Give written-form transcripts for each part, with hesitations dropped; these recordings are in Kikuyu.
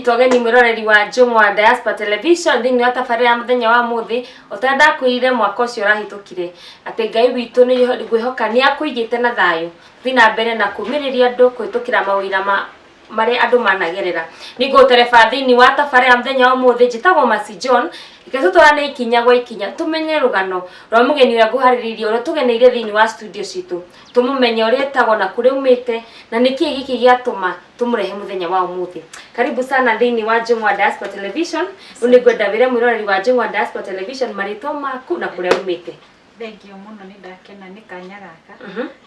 Ngũkũnyita ũgeni mwĩroreri wa Njũng'wa Diaspora Television thĩinĩ wa tabarĩra ya mũthenya wa mũthĩ. O ta ũrĩa ndakwĩrire mwaka ũcio ũrahĩtũkire atĩ Ngai witũ nĩ ngwĩhoka nĩ akũigĩte na thayũ. Thiĩ na mbere na kũmĩrĩria andũ kũhĩtũkĩra mawĩra ma marĩa andũ managerera. Nĩ ngũtereba thĩinĩ wa tabarĩra ya mũthenya wa ũmũthĩ. Njĩtagwo Mercy John. Reke tũtwarane ikinya gwa ikinya tũmenye rũgano rwa mũgeni ũrĩa ngũharĩrĩirie, ũrĩa tũgeneire thĩinĩ wa studio citũ. Tũmũmenye ũrĩa etagwo na kũrĩa aumĩte na nĩkĩĩ gĩkĩ gĩatũma tũmũrehe mũthenya wa ũmũthĩ. Karibu sana thĩinĩ wa Njũng'wa Diaspora Television. Rĩu nĩ ngwenda wĩre mwĩroreri wa Njũng'wa Diaspora Television marĩtwa maku na kũrĩa umĩte. Thengiũ mũno, nĩ ndakena nĩ kanya gaka.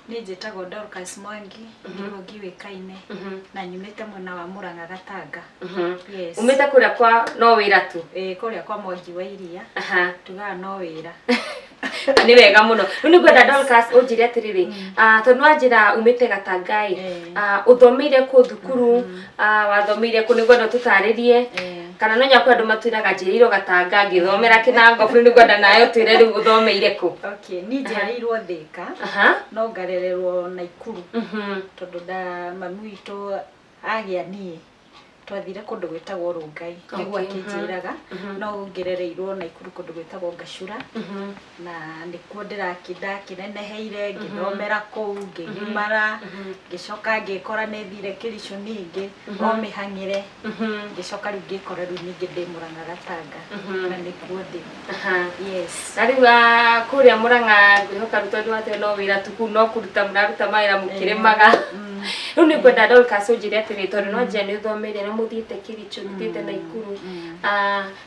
Niĩ njĩtagwo Dorcas Mwangi, Ngĩrũngi wĩkaine na nyumĩte mwena wa Murang'a, Gatanga. Yes. Umĩte kũrĩa kwa no wĩra tu? Ĩĩ, kũrĩa kwa Mwangi wa Iria. Tugaga no wĩra. Nĩ wega mũno. Rĩu nĩ ngwenda, Dorcas, ũnjĩre atĩrĩrĩ, tondũ nĩwanjĩra umĩte Gatanga ĩ, ũthomeire kũ thukuru? Wathomeire kũ? Nĩ ngwenda ũtũtarĩrie. Kana no nyakwa andũ matwĩraga njiarĩirwo Gatanga, ngĩthomera Kĩnango. Rĩu nĩ ngwenda nawe ũtwĩre rĩu ũthomeire kũ. Okay, niĩ njiarĩirwo Thĩka no ngarererwo Naikuru, tondũ nda mami witũ agĩa niĩ twathire kũndũ gwĩtagwo Rũngai, nĩguo akĩnjĩraga, no ngĩrereirwo Naikuru kũndũ gwĩtagwo Ngacura, na nĩkuo ndakĩneneheire, ngĩthomera kũu, ngĩgimara, ngĩcoka ngĩkora nĩ thire Kĩricũ ningĩ o mĩhang'ĩre, ngĩcoka rĩu ngĩkora rĩu ningĩ ndĩ Mũrang'a, Gatanga, na nĩkuo ndĩ. Yes. Na rĩu kũrĩa Mũrang'a ngwĩhoka rĩu tondũ atĩ no wĩra tu kũu, no kũruta mũraruta mawĩra mũkĩrĩmaga. Rĩu nĩ ngwenda, Dorcas, ũnjĩre atĩrĩrĩ, tondũ no njĩra nĩ ũthomeire na mũthiĩte Kĩricũ, mũthiĩte Naikuru,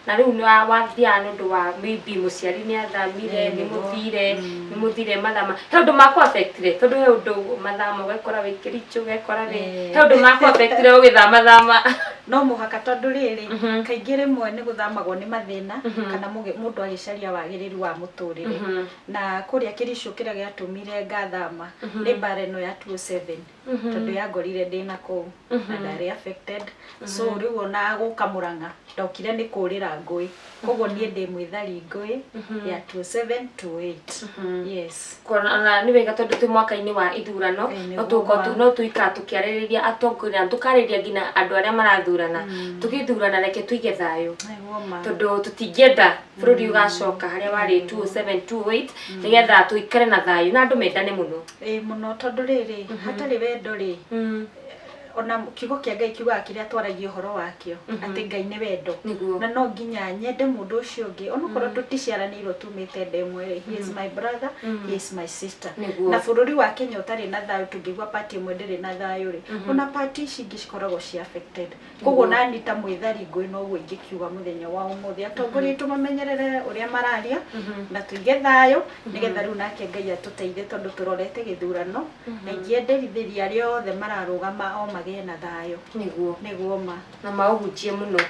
na rĩu nĩ wathiaga nĩ ũndũ wa maybe mũciari nĩ athamire, nĩ mũthire, nĩ mũthire mathama, he ũndũ makũ affectire? Tondũ he ũndũ mathama ũgekora wĩ Kĩricũ, ũgekora wĩ he ũndũ makũ affectire ũgĩthama thama? No mũhaka, tondũ rĩrĩ, kaingĩ rĩmwe nĩ gũthamagwo nĩ mathĩna kana mũndũ agĩcaria wagĩrĩru wa mũtũrĩre. Na kũrĩa Kĩricũ, kĩrĩa gĩatũmire ngathama nĩ mbara ĩno ya 2007, tondũ yangorire ndĩna kũu na ndarĩ affected. So rĩu ona gũka Mũrang'a ndokire nĩ kũrĩra ngũĩ, koguo niĩ ndĩ mwĩthari ngũĩ ya 2007 28, yes. Ona nĩ wega tondũ twĩ mwaka-inĩ wa ithurano. No tũgũkorwo no tũikara tũkĩarĩrĩria atongoria na tũkarĩria nginya andũ arĩa marathurana. Tũgĩthurana, reke tũige thayũ. Nĩguo ma. Tondũ tũtingĩenda bũrũri ũgacoka harĩa warĩ 2007 28, nĩgetha tũikare na thayũ na andũ mendane mũno. Ĩĩ mũno, tondũ rĩrĩ, hatarĩ wendo rĩ, ona kiugo kĩa Ngai kiugaga, kĩrĩa twaragia ũhoro wakĩo, atĩ Ngai nĩ wendo. Na no nginya nyende mũndũ ũcio ũngĩ onokorwo tũticiaranĩirwo tumĩte nda ĩmwe rĩ, he is my brother, he is my sister. Na bũrũri wa Kenya ũtarĩ na thayũ, tũngĩigua party ĩmwe ndĩrĩ na thayũ rĩ, ona party ici ingĩ cikoragwo ci affected. Koguo nani ta mwĩthari ngũĩ noguo ingĩkiuga mũthenya wa ũmũthĩ, atongoria aitũ mamenyerere ũrĩa mararia na tũige thayũ, nĩgetha rĩu nake Ngai atũteithie, tondũ tũrorete gĩthurano na ingĩenderithĩria arĩa othe mararũgama o magĩe na thayũ. Nĩguo ma. Na maũhunjie mũno.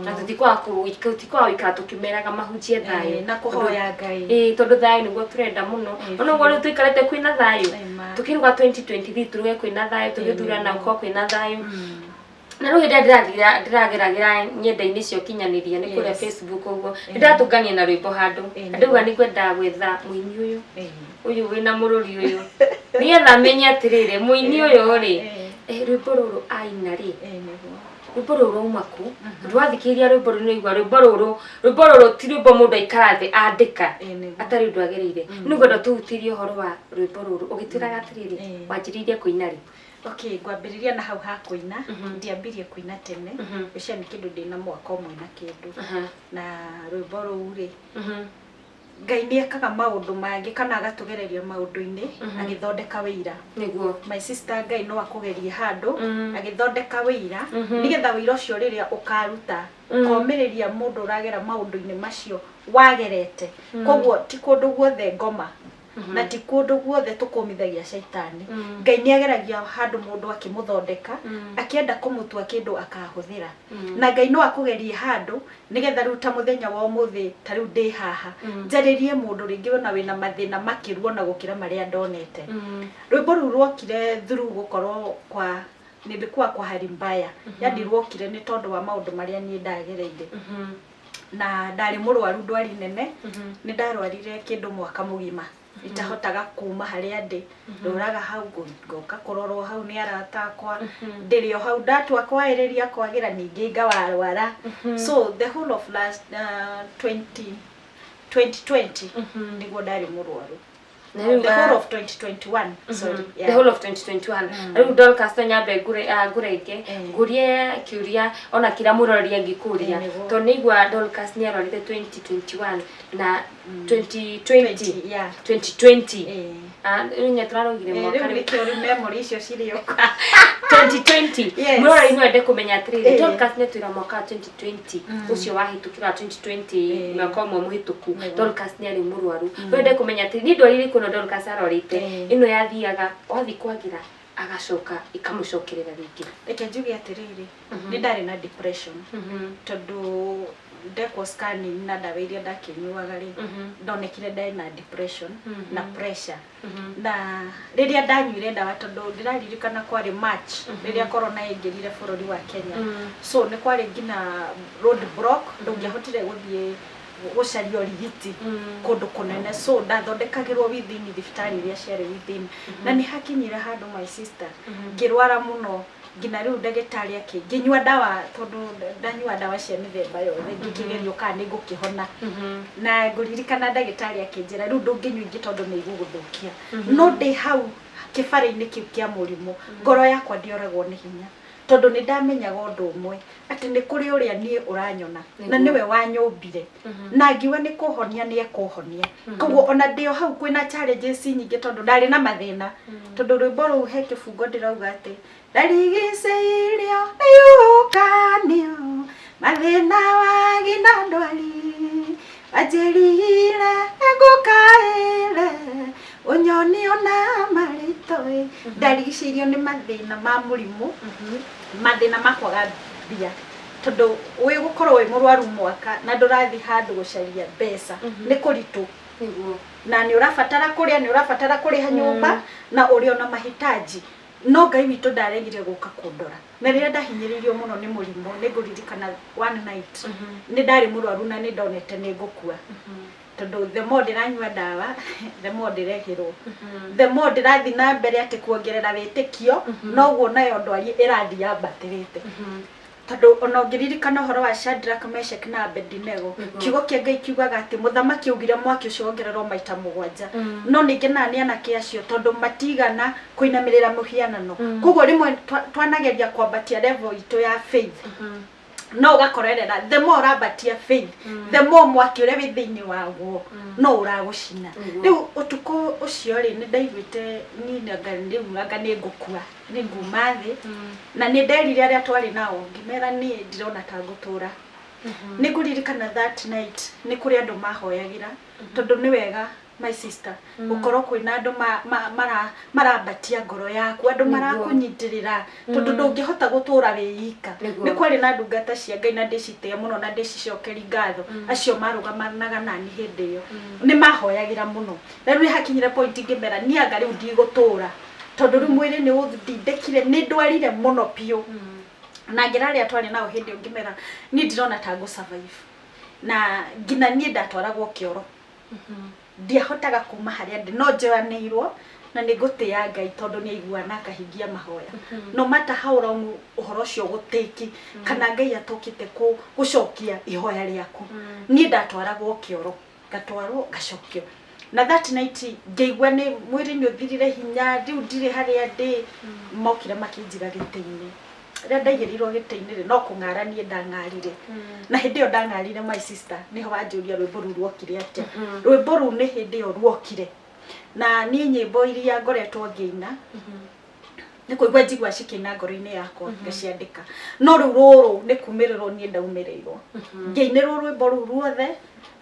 Na tũtikwaga gũikara tũkĩmeraga mahunjie thayũ. Na kũhoya Ngai. Ĩĩ, tondũ thayũ nĩguo tũrenda mũno. Ona ũguo rĩu tũikarĩte kwĩna thayũ. Ĩĩ ma. Tũkĩruga 2023 turuge kwĩna thayũ, tũgĩthurana gũkorwo kwĩna thayũ. Na rĩu hĩndĩ ĩrĩa ndĩrathira ndĩrageragĩra nyenda-inĩ cia ũkinyanĩria, nĩ kũrĩa Facebook ũguo, nĩ ndatũngania na rwĩmbo handũ. Na ndauga nĩ ngwendaga gwetha mũini ũyũ ũyũ wĩna mũrũri ũyũ, nĩgetha menye atĩrĩrĩ, mũini ũyũ rĩ, rwĩmbo rũrũ aina rĩ, rwĩmbo rũrũ rauma kũ? Tondũ wathikĩrĩria rwĩmbo rũu nĩũraigua rwĩmbo rũrũ ti rwĩmbo mũndũ aikara thĩ andĩka atarĩ ũndũ agereire. Nĩ ngwenda tũhutĩrie ũhoro wa rwĩmbo rũrũ ũgĩtwĩraga atĩrĩrĩ, wanjĩrĩirie kũina rĩ? Okay, ngwambĩrĩria na hau ha kũina. Ndiambirie kũina tene, ngwĩciria nĩ kĩndũ ndĩna mwaka ũmwe na kĩndũ. Na rwĩmbo rũu rĩ, Ngai nĩ ekaga maũndũ mangĩ kana agatũgereria maũndũ-inĩ agĩthondeka wĩira. My sister, Ngai no akũgerie handũ agĩthondeka wĩira, nĩgetha wĩira ũcio rĩrĩa ũkaruta ũkomĩrĩria mũndũ ũragera maũndũ-inĩ macio wagerete. Koguo ti kũndũ guothe ngoma na ti kũndũ guothe tũkũmithagia caitani. Ngai nĩ ageragia handũ mũndũ akĩmũthondeka, akĩenda kũmũtua kĩndũ akahũthĩra. Na Ngai no akũgerie handũ nĩgetha rĩu ta mũthenya wa ũmũthĩ, ta rĩu ndĩ haha njarĩrie mũndũ rĩngĩ ona wĩna mathĩna makĩru ona gũkĩra marĩa ndonete. Rwĩmbo rũu rwokire through gũkorwo kwa nilikuwa kwa hali mbaya, yani rwokire nĩ tondũ wa maũndũ marĩa niĩ ndagereire, na ndarĩ mũrwaru ndwari nene. Nĩ ndarwarire kĩndũ mwaka mũgima. Itahotaga kuma harĩa ndĩ, ndũraga hau, ngoka kũrorwo hau nĩ arata akwa, ndĩrĩ o hau, ndatua kwaĩrĩria kwagĩra ningĩ ngawarwara. So the whole of last 20 2020 nĩguo ndarĩ mũrwaru. Na rĩu, The whole of 2021, sorry. The whole of 2021. Rĩu Dorcas, to nyambe ngũrenge, ngũrie kĩũria ona kĩrĩa mũrori angĩkũria, tondũ nĩ igua Dorcas nĩ arwarĩte 2021 na 2020. 20, yeah. 2020. Rĩu nĩ tũrarugire mwaka. Rĩu rĩu nĩkĩo rĩu memory icio cirĩ o. 2020. Yes. Mũrori no ende kũmenya atĩrĩrĩ, Dorcas nĩ twĩra mwaka wa 2020 ũcio wahĩtũkĩra wa 2020, mwaka ũmwe mũhĩtũku, Dorcas nĩ arĩ mũrwaru. No ende kũmenya atĩrĩ, nĩ ndwari ĩrĩkũ ĩno Dorcas arwarĩte, ĩno yathiaga wathiĩ kwagĩra agacoka ĩkamũcokerera rĩngĩ? Reke njuge atĩrĩrĩ, nĩ ndarĩ na depression, tondũ ndekwo scanning na ndawa iria ndakĩnyuaga rĩ, ndonekire ndarĩ na depression na pressure. Na rĩrĩa ndanyuire ndawa, tondũ ndĩraririkana kwarĩ March rĩrĩa corona yaingĩrire bũrũri wa Kenya, so nĩ kwarĩ nginya road block, ndũngĩahotire gũthiĩ gũcaria ũrigiti kũndũ kũnene, so ndathondekagĩrwo within thibitarĩ iria ciarĩ within. Na nĩ hakinyire handũ, my sister, ngĩrwara mũno nginya rĩu ndagĩtarĩ akĩ ngĩnyua ndawa, tondũ ndanyua ndawa cia mĩthemba yothe ngĩkĩgerio kana nĩ ngũkĩhona. Na ngũririkana ndagĩtarĩ akĩnjĩra, rĩu ndũngĩnyua ingĩ tondũ nĩ igũgũthũkia. No ndĩ hau kĩbarĩ-inĩ kĩu kĩa mũrimũ, ngoro yakwa ndĩoragwo nĩ hinya, tondũ nĩ ndamenyaga ũndũ ũmwe, atĩ nĩ kũrĩ ũrĩa niĩ ũranyona na nĩwe wanyũmbire, na ngiuga nĩ kũhonia nĩ ekũhonia. Koguo ona ndĩ o hau kwĩna challenges nyingĩ, tondũ ndarĩ na mathĩna, tondũ rwĩmbo rũu he kĩbungo ndĩrauga atĩ ndarigicĩirio nĩ ihuhũkanio, mathĩna, wagi na ndwari, wanjĩrire ngũkaĩre ũnyonio na marĩtoi. Ndarigicĩirio nĩ mathĩna ma mũrimũ, mathĩna ma kwaga mbia, tondũ wĩ gũkorwo wĩ mũrwaru mwaka na ndũrathiĩ handũ gũcaria mbeca nĩ kũritũ. Na nĩ ũrabatara kũrĩa, nĩ ũrabatara kũrĩha nyũmba na ũrĩ ona mahitaji. No Ngai witũ ndaregire gũka kũndora. Na rĩrĩa ndahinyĩrĩirio mũno nĩ mũrimũ, nĩ ngũririkana one night nĩ ndarĩ mũrwaru na nĩ ndonete nĩ ngũkua, tondũ the more ndĩranyua ndawa, the more ndĩrehĩrwo, the more ndĩrathiĩ na mbere atĩ kuongerera wĩtĩkio, noguo nayo ndwari ĩrathiĩ yambatĩrĩte. Tondũ ona ũngĩririkana ũhoro wa Shadrach, Meshach na Abednego, kiugo kĩa Ngai kiugaga atĩ mũthamaki augire mwaki ũcio wongererwo maita 7, no ningĩ na nĩ anake acio, tondũ matigana kũinamĩrĩra mũhianano. Koguo rĩmwe twanageria kwambatia level itũ ya faith, no ũgakorerera the more ũrambatia faith, the more mwaki ũrĩa wĩ thĩinĩ waguo no ũragũcina. Rĩu ũtukũ ũcio rĩ, nĩ ndaiguĩte niĩ anga rĩu anga nĩ ngũkua, nĩ nguma thĩ. Na nĩ nderire arĩa twarĩ nao, ngĩmera niĩ ndirona ta ngũtũra. Nĩ ngũririkana that night nĩ kũrĩ andũ mahoyagĩra, tondũ nĩ wega, my sister, gũkorwo kwĩna andũ marambatia ngoro yaku, andũ marakũnyitĩrĩra, tondũ ndũngĩhota gũtũra wĩ ika. Nĩ kwarĩ na ndungata cia Ngai, na ndĩcitĩe mũno na ndĩcicokeri ngatho, acio marũgamanaga nani hĩndĩ ĩyo, nĩ mahoyagĩra mũno. Na rĩu nĩ hakinyire point ngĩmera niĩ anga rĩu ndigũtũra, tondũ rĩu mwĩrĩ nĩ ũndindĩkire, nĩ ndwarire mũno biũ. Na ngĩra arĩa twarĩ nao hĩndĩ ĩyo, ngĩmera niĩ ndirona ta ngũ survive. Na nginya niĩ ndatwaragwo kĩoro, ndiahotaga kuma harĩa ndĩ, no njoyanĩirwo. Na nĩ ngũtĩĩa Ngai, tondũ nĩ aigua na akahingia mahoya. No matter how long ũhoro ũcio gũtĩki kana Ngai atũkĩte gũcokia ihoya rĩaku, niĩ ndatwaragwo kĩoro, ngatwarwo ngacokio. Na that night ngĩigua nĩ mwĩrĩ nĩ ũthirire hinya, rĩu ndirĩ harĩa ndĩ. Mokire makĩnjiga gĩtĩ-inĩ. Rĩrĩa ndaigĩrĩirwo gĩtĩ-inĩ rĩ, no kũng'ara niĩ ndang'arire. Na hĩndĩ ĩyo ndang'arire, my sister, nĩho wanjũria rwĩmbo rũu ruokire atĩa. Rwĩmbo rũu nĩ hĩndĩ ĩyo ruokire. Na niĩ nyĩmbo iria ngoretwo ngĩina, nĩ kũigua njigua cikĩina ngoro-inĩ yakwa, ngaciandĩka. No rĩu rũrũ nĩ kumĩrĩrwo niĩ ndaumĩrĩirwo, ngĩinĩrwo rwĩmbo rũu ruothe,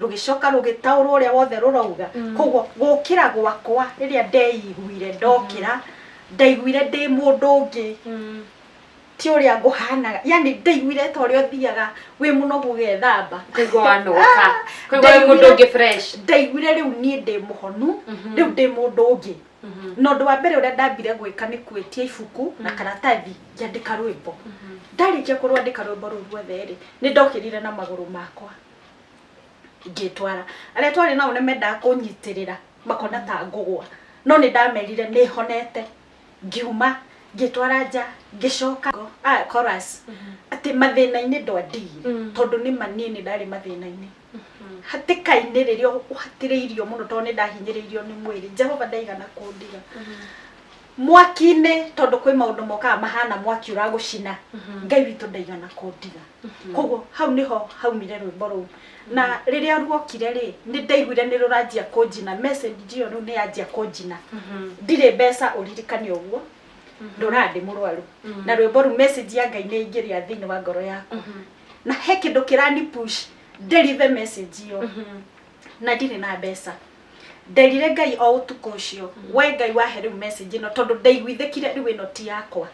rũgĩcoka rũgĩtaũrwo ũrĩa wothe rũrauga. Koguo gũkĩra gwakwa, rĩrĩa ndeiguire ndokĩra, ndaiguire ndĩ mũndũ ũngĩ, ti ũrĩa ngũhanaga. Yani ndaiguire ta ũrĩa ũthiaga wĩ mũnogu ũgethamba. Kũigua wanogoka, kũigua wĩ mũndũ ũngĩ fresh. Ndaiguire rĩu niĩ ndĩ mũhonu, rĩu ndĩ mũndũ ũngĩ. Na ũndũ wa mbere ũrĩa ndambire gwĩka nĩ gwĩtia ibuku na karatathi, ngĩandĩka rwĩmbo. Ndarĩkia kũrwandĩka rwĩmbo rũu ruothe rĩ, nĩ ndokĩrire na magũrũ makwa, ngĩtwara. Arĩa twarĩ nao nĩ mendaga kũnyitĩrĩra. Makona ta ngũgwa, no nĩ ndamerire nĩ honete. Ngiuma, ngĩtwara nja, ngĩcoka chorus atĩ mathĩna-inĩ ndwandigire, tondũ nĩ ma niĩ nĩ ndarĩ mathĩna-inĩ, hatĩka-inĩ, rĩrĩa ũhatĩrĩirio mũno, tondũ nĩ ndahinyĩrĩirio nĩ mwĩrĩ. Jehova ndaigana kũndiga mwaki-inĩ, tondũ kwĩ maũndũ mokaga mahana mwaki ũragũcina. Ngai witũ ndaigana kũndiga. Koguo hau nĩho haumire rwĩmbo rũu, na rĩrĩa ruokire rĩ, nĩ ndaiguire nĩ rũranjia kũnjina. Message ĩyo rĩu nĩ yanjia kũnjina. Ndirĩ mbeca, ũririkane ũguo, ndũraga ndĩ mũrwaru, na rwĩmbo rũu, message ya Ngai nĩ ĩingĩria thĩinĩ wa ngoro yakwa, na he kĩndũ kĩrani push deliver message ĩyo, na ndirĩ na mbeca. Nderire Ngai o ũtukũ ũcio, "We Ngai, wahe rĩu message ĩno," tondũ ndaiguithĩkire rĩu ĩno ti yakwa.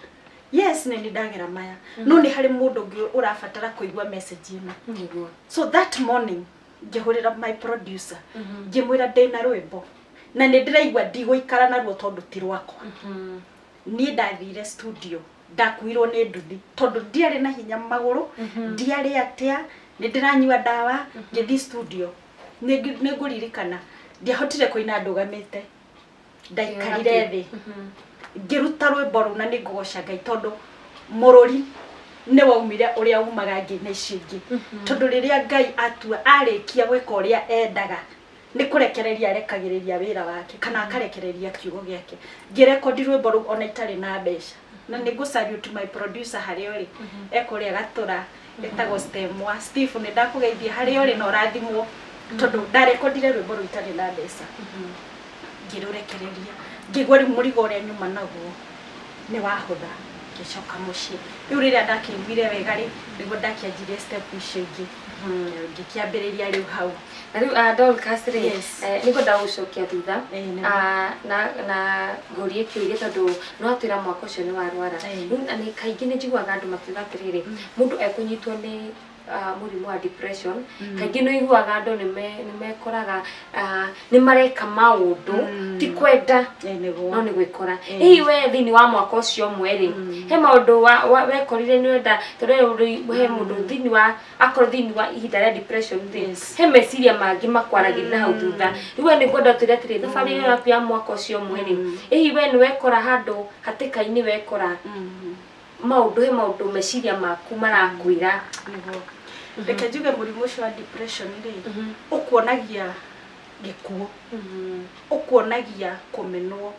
Yes, nĩ ndagera maya, no nĩ harĩ mũndũ ũngĩ ũrabatara kũigua message ĩno. So that morning ngĩhũrĩra my producer, ngĩmwĩra ndĩna rwĩmbo na nĩ ndĩraigua ndigũikara naruo tondũ ti rwakwa. Niĩ ndathire studio, ndakuirwo nĩ nduthi tondũ ndiarĩ na hinya magũrũ, ndiarĩ atĩa, nĩ ndĩranyua ndawa. Ngĩthiĩ studio, nĩ ngũririkana ndiahotire kũina ndũgamĩte, ndaikarire thĩ ngĩruta rwĩmbo rũu, na nĩ ngũgoca Ngai tondũ mũrũri nĩ waumire ũrĩa umaga ngĩina icio ingĩ, tondũ rĩrĩa Ngai atua arĩkia gwĩka ũrĩa endaga, nĩ kũrekereria arekagĩrĩria wĩra wake kana akarekereria kiugo gĩake. Ngĩrekondi rwĩmbo rũu ona itarĩ na mbeca, na nĩ ngũ salute my producer harĩa ũrĩ, ekũrĩa Gatũra, etagwo Stemwa Steve. Nĩ ndakũgeithia harĩa ũrĩ na ũrathimwo, tondũ ndarekondire rwĩmbo rũu itarĩ na mbeca. Ngĩrũrekereria, ngĩigua rĩu mũrigo ũrĩa nyuma naguo nĩ wahũtha. Ngĩcoka mũciĩ. Rĩu rĩrĩa ndakĩiguire wega rĩ, nĩguo ndakĩanjirie step icio ingĩ, ngĩkĩambĩrĩria rĩu hau. Na rĩu Dorcas rĩ, Yes. Nĩngwenda gũcokia thutha Nĩguo. Na ngũrie kĩũria, tondũ nĩ watwĩra mwaka ũcio nĩ warwara. Rĩu na nĩ kaingĩ nĩ njiguaga andũ makiuga atĩrĩrĩ, mũndũ ekũnyitwo nĩ mũrimũ wa depression, kaingĩ nĩ ũiguaga andũ nĩ mekoraga nĩ mareka maũndũ ti kwenda, Nĩguo. no nĩ gwĩkora. Hihi we thĩinĩ wa mwaka ũcio ũmwe rĩ, he maũndũ wekorire nĩ wenda, tondũ he mũndũ thĩinĩ wa akorwo thĩinĩ wa ihinda rĩa depression rĩ, he meciria mangĩ makwaragĩria na hau thutha. Rĩu we nĩ ngwenda ũtwĩre atĩrĩ, thabarĩ ĩyo yaku ya mwaka ũcio ũmwe rĩ, hihi we nĩ wekora handũ hatĩka-inĩ, wekora maũndũ, he maũndũ meciria maku marakwĩra? Nĩguo, reke njuge mũrimũ ũcio wa depression rĩ, ũkuonagia gĩkuũ, ũkuonagia kũmenwo,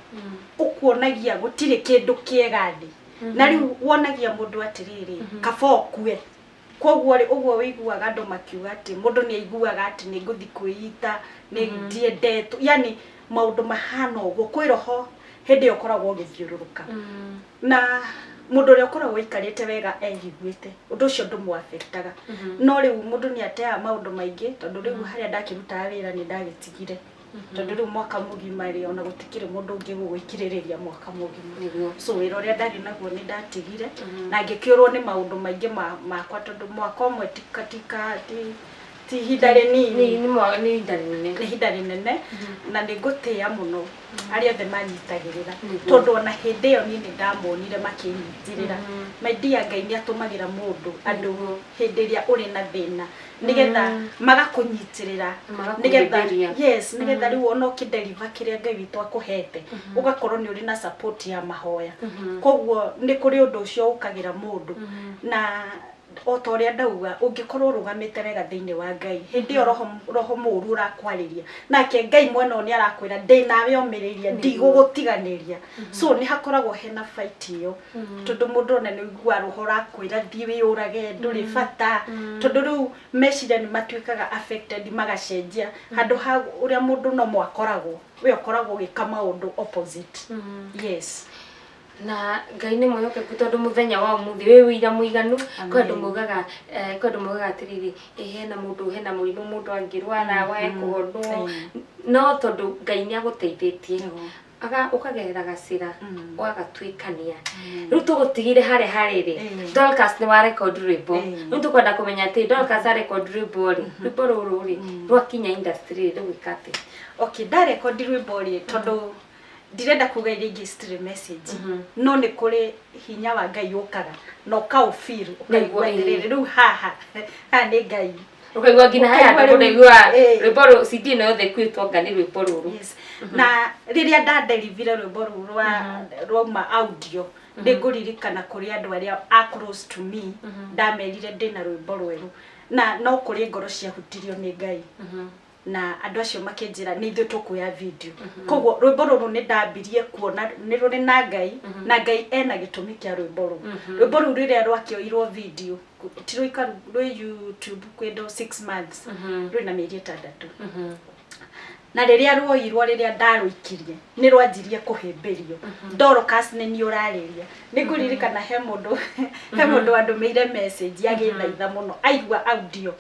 ũkuonagia gũtirĩ kĩndũ kĩega thĩ, na rĩu wonagia mũndũ atĩrĩrĩ, kaba ũkue. Koguo rĩ, ũguo wĩiguaga andũ makiuga atĩ mũndũ nĩ aiguaga atĩ nĩ ngũthi kwĩita, nĩ ndiendetwo, yani maũndũ mahana ũguo. Kwĩ roho hĩndĩ ĩyo ũkoragwo ũgĩthiũrũrũka, na mũndũ ũrĩa ũkoragwo aikarĩte wega eiguĩte, ũndũ ũcio ndũmũafektaga. No rĩu mũndũ nĩ ateaga maũndũ maingĩ, tondũ rĩu harĩa ndakĩrutaga wĩra nĩ ndagĩtigire, tondũ rĩu mwaka mũgima rĩ, ona gũtikĩrĩ mũndũ ũngĩ gũgũikirĩrĩria mwaka mũgima. So wĩra ũrĩa ndarĩ naguo nĩ ndatigire, na ngĩkĩũrwo nĩ maũndũ maingĩ makwa, tondũ mwaka ũmwe ti ihinda rĩnini. Nĩ ihinda rĩnene. Nĩ ihinda rĩnene, na nĩ ngũtĩĩa mũno arĩa othe manyitagĩrĩra, tondũ ona hĩndĩ ĩyo niĩ nĩ ndamonire makĩnyitĩrĩra. My dear, Ngai nĩ atũmagĩra mũndũ andũ hĩndĩ ĩrĩa ũrĩ na thĩna nĩgetha magakũnyitĩrĩra, nĩgetha Magakũhĩmbĩria. Yes, nĩgetha rĩu ona ũkĩdeliver kĩrĩa Ngai witũ akũhete, ũgakorwo nĩ ũrĩ na support ya mahoya. Koguo nĩ kũrĩ ũndũ ũcio ũkagĩra mũndũ, na o ta ũrĩa ndauga, ũngĩkorwo ũrũgamĩte wega thĩinĩ wa Ngai, hĩndĩ ĩyo roho mũũru ũrakwarĩria, nake Ngai mwena ũyũ nĩ arakwĩra, "Ndĩ nawe, ũmĩrĩria, ndigũgũtiganĩria." So nĩ hakoragwo hena fight ĩyo, tondũ mũndũ ona nĩ ũiguaga roho ũrakwĩra, "Thiĩ wĩyũrage, ndũrĩ bata," tondũ rĩu meciria nĩ matuĩkaga affected, magacenjia. Handũ ha ũrĩa mũndũ no mwakoragwo, we ũkoragwo ũgĩka maũndũ opposite. Yes. Na Ngai nĩ mwĩhokeku, tondũ mũthenya wa ũmũthĩ wĩ wĩira mũiganu. Kwĩ andũ maugaga, kwĩ andũ maugaga atĩrĩrĩ, ĩ hena mũndũ hena mũrimũ mũndũ angĩrwara wae kũhonwo, no tondũ Ngai nĩ agũteithĩtie aga ũkagerera gacĩra ũgagatuĩkania, rĩu tũgũtigire harĩa harĩrĩ. Dorcas nĩ wa record rwĩmbo. Rĩu tũkwenda kũmenya atĩ Dorcas a record rwĩmbo rĩ, rwĩmbo rũrũ rĩ rwakinya industry rĩ, rũgwĩka atĩa? Okay, ndarekondi rwĩmbo rĩ, tondũ ndirenda kuga iria ingĩ citirĩ message, no nĩ kũrĩ hinya wa Ngai ũkaga na ũkaũfeel, ũkaigua Nĩguo, atĩrĩrĩ, rĩu haha haha nĩ Ngai. Ũkaigua nginya he Ũkaigua handũ rĩu, mũndũ aiguaga ĩĩ. rwĩmbo rũ CD ĩno yothe ĩkuĩtwo anga nĩ rwĩmbo rũrũ. Yes. Na rĩrĩa ndaderivire rwĩmbo rũu rwa rwauma audio, nĩ ngũririkana kũrĩ andũ arĩa a close to me ndamerire ndĩna rwĩmbo rwerũ, na no kũrĩ ngoro ciahutirio nĩ Ngai, na andũ acio makĩnjĩra nĩ ithuĩ tũkuoya video. Koguo rwĩmbo rũrũ nĩ ndambirie kuona nĩ rũrĩ na Ngai, na Ngai ena gĩtũmi kĩa rwĩmbo rũu. Rwĩmbo rũu rĩrĩa rwakĩoirwo video, ti rũikaru rwĩ YouTube kĩndũ 6 months, rwĩna mĩeri 6. Na rĩrĩa ruoirwo, rĩrĩa ndarũikirie, nĩ rwanjirie kũhĩmbĩrio, Dorcas nĩ niĩ ũrarĩria. Nĩ ngũririkana he mũndũ wandũmĩire message agĩthaitha mũno aigua audio,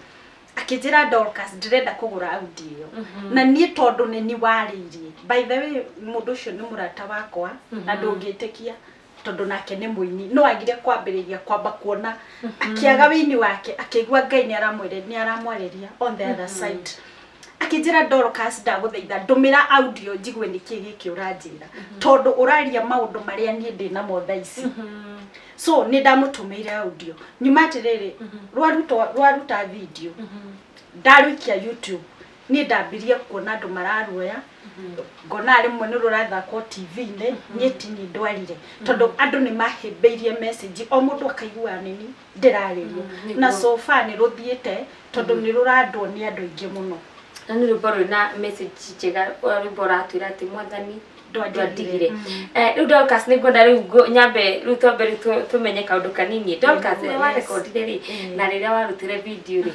akĩnjĩra, "Dorcas, ndĩrenda kũgũra audio ĩyo na niĩ tondũ nĩ ni warĩirie." By the way, mũndũ ũcio nĩ mũrata wakwa na ndũngĩtĩkia tondũ nake nĩ mũini, no agire kwambĩrĩria kwamba kuona akĩaga wĩini wake, akĩigua Ngai nĩ aramwĩre nĩ aramwarĩria on the other side. Akĩnjĩra, "Dorcas, ndagũthaitha ndũmĩra audio njigue nĩkĩ gĩkĩ ũranjĩra, tondũ ũraria maũndũ marĩa niĩ ndĩnamo thaa ici." So nĩ ndamũtũmĩire audio. Nyuma atĩrĩrĩ, rwaruta video, ndarũikia YouTube, niĩ ndambirie kuona andũ mararuoya, ngona rĩmwe nĩ rũrathakwo TV-inĩ. Niĩ tini ndwarire tondũ andũ nĩ mahĩmbĩirie message, o mũndũ akaigua nini ndĩrarĩrio. Na so far nĩ rũthiĩte tondũ nĩ rũrandwo nĩ andũ aingĩ mũno. Na nĩ rwĩmbo rwĩna message njega, rwĩmbo ũratwĩra atĩ Mwathani ndwandigire. Ndwandigire. Rĩu Dorcas, nĩ ngwenda rĩu nyambe rĩu twambe rĩu tũmenye kaũndũ kanini. Dorcas, rĩrĩa warekondire rĩ, na rĩrĩa warutire video rĩ,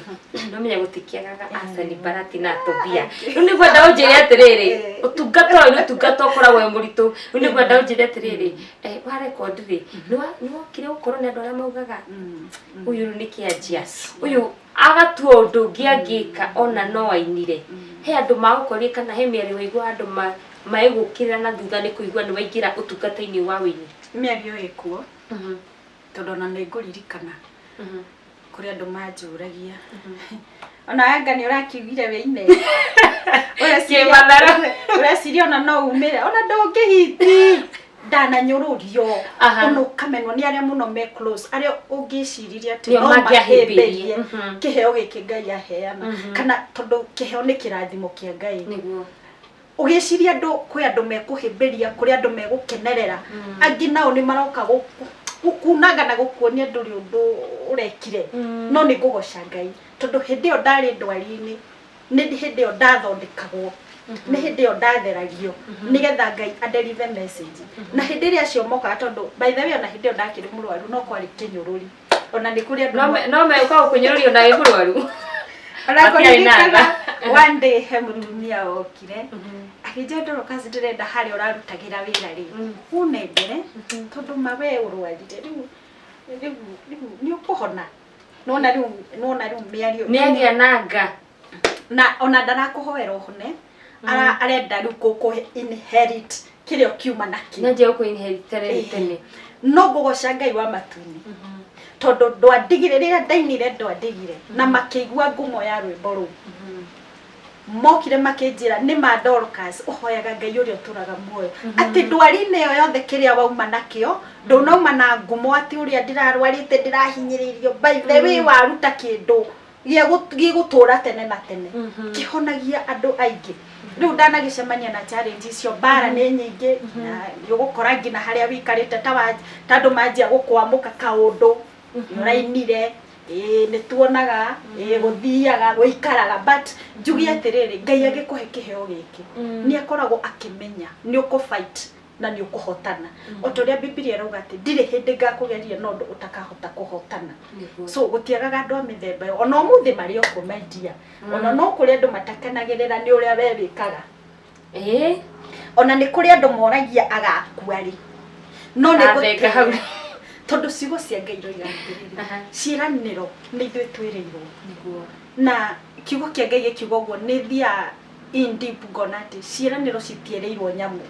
no menya gũtikĩagaga Asani Barati na Tobia. Rĩu nĩ ngwenda ũnjĩre atĩrĩrĩ, ũtungata ũyũ nĩ ũtungata ũkoragwo wĩ mũritũ. Rĩu nĩ ngwenda ũnjĩre atĩrĩrĩ, warekondi rĩ, nĩ wokire gũkorwo nĩ andũ arĩa maugaga ũyũ rĩu nĩ kĩanjia, ũyũ agatua ũndũ ũngĩ angĩka ona no ainire. He andũ magũkorire kana he mĩario waigua andũ maĩgũkĩrĩra na thutha nĩ kũigua nĩ waingĩra ũtungata-inĩ wa wĩini? Mĩario ĩkuo, tondũ ona nĩ ngũririkana kũrĩ andũ manjũragia, ona anga nĩ ũrakiugire wĩine. Kĩmathara. Ũreciria ona no umĩre, ona ndũngĩhiti, ndananyũrũrio, ona ũkamenwo nĩ arĩa mũno me close, arĩa ũngĩciririe atĩ nĩo no mangĩahĩmbĩirie. mahĩmbĩrie kĩheo gĩkĩ Ngai aheana, kana tondũ kĩheo nĩ kĩrathimo kĩa Ngai. Ũgĩciria andũ, kwĩ andũ mekũhĩmbĩria, kũrĩ andũ megũkenerera, angĩ nao nĩ maroka gũkunanga na gũkuonia ndũrĩ ũndũ ũrekire. No nĩ ngũgoca Ngai tondũ hĩndĩ ĩyo ndarĩ ndwari-inĩ, nĩ hĩndĩ ĩyo ndathondekagwo, nĩ hĩndĩ ĩyo ndatheragio nĩgetha Ngai adeliver message. Na hĩndĩ ĩrĩa acio mokaga, tondũ by the way, ona hĩndĩ ĩyo ndakĩrĩ mũrwaru, no kwarĩ kĩnyũrũri, ona nĩ kũrĩ andũ No megũka gũkũnyũrũria ona wĩ mũrwaru. Ona Matiarĩ na kũririkana tha. one day he mũtumia okire akĩnjĩra, "Dorcas, ndĩrenda harĩa ũrarutagĩra wĩra rĩ, ũnengere, tondũ ma we ũrwarire rĩu rĩu rĩu nĩ ũkũhona." Nona rĩu mĩario Nĩ agĩa na nga. Na ona ndarakũhoera ũhone, arenda rĩu gũkũ inherit kĩrĩa ũkiuma nakĩo. Nĩ anjia gũkũ tene tene. No ngũgoca Ngai wa matu-inĩ tondũ ndwandigire. Rĩrĩa ndainire ndwandigire, na makĩigua ngumo ya rwĩmbo rũu, mokire makĩnjĩra, "Nĩ ma Dorcas ũhoyaga Ngai ũrĩa ũtũraga muoyo, atĩ ndwari-inĩ ĩyo yothe kĩrĩa wauma nakĩo, ndũnauma na ngumo atĩ ũrĩa ndĩrarwarĩte, ndĩrahinyĩrĩirio. By the way, waruta kĩndũ gĩgũtũra tene na tene, kĩhonagia andũ aingĩ." Rĩu ndanagĩcemania na challenge icio, mbara nĩ nyingĩ, na nĩ ũgũkora nginya harĩa wĩikarĩte ta andũ manjia gũkwamũka kaũndũ nĩ ũrainire, ĩĩ nĩ tuonaga, ĩĩ gũthiaga gũikaraga. But njuge atĩrĩrĩ, Ngai angĩkũhe kĩheo gĩkĩ, nĩ akoragwo akĩmenya nĩ ũkũ fight na nĩ ũkũhotana, o ta ũrĩa Bibilia ĩrauga atĩ ndirĩ hĩndĩ ngakũgeria na ũndũ ũtakahota kũhotana. So gũtiagaga andũ a mĩthemba ĩyo, ona ũmũthĩ marĩ okuo, my dear. Ona no kũrĩ andũ matakenagĩrĩra nĩ ũrĩa we wĩkaga. Ona nĩ kũrĩ andũ moragia agakua rĩ, no nĩ Athenga hau. Tondũ ciugo cia Ngai iroiga atĩrĩrĩ, ciĩranĩro nĩ ithuĩ twĩrĩirwo, na kiugo kĩa Ngai gĩkiuga ũguo, nĩ thiaga in deep ngona atĩ ciĩranĩro citierĩirwo nyamũ,